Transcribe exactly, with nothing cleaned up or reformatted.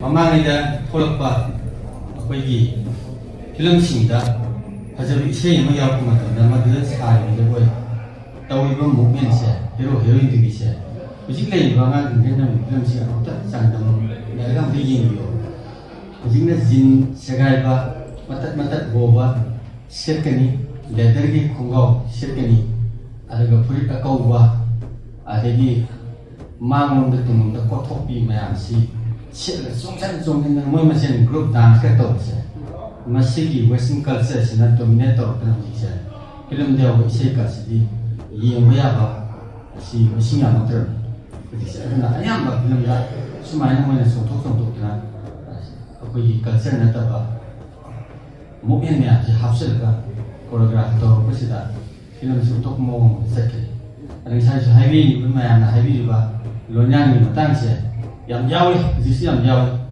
ꯃꯃꯥꯡꯉꯩꯗ ꯊꯣꯛꯂꯛꯄ ꯑꯩꯈꯣꯏꯒꯤ ꯐꯤꯂꯝꯁꯤꯡꯗ ꯐꯖꯕ ꯏꯁꯩ ꯑꯃ ꯌꯥꯎꯔꯛꯄ ꯃꯇꯝꯗ ꯃꯗꯨꯗ ꯁꯥꯔꯤꯕ ꯖꯒꯣꯏ, ꯇꯧꯔꯤꯕ ꯃꯨꯞꯃꯦꯟꯁꯦ, ꯍꯦꯔꯣ ꯍꯦꯔꯣꯏꯟꯗꯨꯒꯤꯁꯦ, ꯍꯧꯖꯤꯛ ꯂꯩꯔꯤꯕ ꯑꯉꯥꯡꯁꯤꯡꯁꯤꯅ ꯅꯝꯃꯤꯕ ꯐꯤꯂꯝꯁꯤꯒ ꯑꯃꯨꯛꯇ ꯆꯥꯡꯗꯝꯅꯔꯒ ꯑꯝꯇ ꯌꯦꯡꯕꯤꯌꯣ꯫ ꯍꯧꯖꯤꯛꯅ ꯖꯤꯟ ꯁꯦꯒꯥꯏꯕ, ꯃꯇꯠ ꯃꯇꯠ ꯍꯣꯕ ꯁꯦꯠꯀꯅꯤ, ꯂꯦꯗꯔꯒꯤ ꯈꯣꯡꯒ꯭ꯔꯥꯎ ꯁꯦꯠꯀꯅꯤ, ꯑꯗꯨꯒ ꯐꯨꯔꯤꯠ ꯑꯀꯧꯕ, ꯑꯗꯒꯤ ꯃꯥꯡꯂꯣꯝꯗ ꯇꯨꯡꯂꯣꯝꯗ ꯀꯣꯠꯊꯣꯛꯄꯤ ꯃꯌꯥꯝꯁꯤ ꯁꯦꯠꯂꯒ ꯆꯣꯡꯁꯤꯟ ꯆꯣꯡꯁꯤꯟꯗꯅ ꯃꯣꯏ ꯃꯁꯦꯟ ꯒ꯭ꯔꯨꯞ ꯗꯥꯟꯁꯀ ꯇꯧꯕꯁꯦ, ꯃꯁꯤꯒꯤ ꯋꯦꯁꯇꯔꯟ ꯀꯜꯆꯔꯁꯤꯅ ꯗꯣꯃꯤꯅꯦꯠ ꯇꯧꯔꯛꯇꯅ ꯍꯧꯖꯤꯛꯁꯦ ꯐꯤꯂꯝꯗ ꯌꯥꯎꯕ ꯏꯁꯩ ꯀꯥꯁꯤꯗꯤ ꯌꯦꯡꯕ ꯌꯥꯕ ꯑꯁꯤ ꯃꯁꯤꯡ ꯌꯥꯝꯂꯛꯇ꯭ꯔꯕꯅꯤ ꯍꯧꯖꯤꯛꯁꯦ꯫ ꯑꯗꯨꯅ ꯑꯌꯥꯝꯕ ꯐꯤꯂꯝꯗ ꯁꯨꯃꯥꯏꯅ ꯃꯣꯏꯅ ꯆꯣꯡꯊꯣꯛ ꯆꯣꯡꯊꯣꯛꯇꯅ ꯑꯩꯈꯣꯏꯒꯤ ꯀꯜꯆꯔ ꯅꯠꯇꯕ ꯃꯨꯞꯃꯦꯟ ꯃꯌꯥꯝꯁꯦ ꯍꯥꯞꯆꯤꯜꯂꯒ ꯀꯣꯔꯤꯌꯣꯒ꯭ꯔꯥꯐ ꯇꯧꯔꯛꯄꯁꯤꯗ ꯐꯤꯂꯝꯁꯤ ꯑꯣꯟꯊꯣꯛꯄ ꯃꯑꯣꯡ ꯑꯃꯗ ꯆꯠꯈ꯭ꯔꯦ꯫ ꯑꯗ ꯉꯁꯥꯏꯁꯨ ꯍꯥꯏꯕꯤꯔꯤꯕ ꯃꯌꯥꯝꯅ ꯍꯥꯏꯕꯤꯔꯤꯕ ꯂꯣꯟꯌꯥꯟꯒꯤ ꯃꯇꯥꯡꯁꯦ ꯌꯥꯝ ꯌꯥꯎꯏ, ꯍꯧꯖꯤꯛꯁꯨ ꯌꯥꯝ ꯌꯥꯎꯏ꯫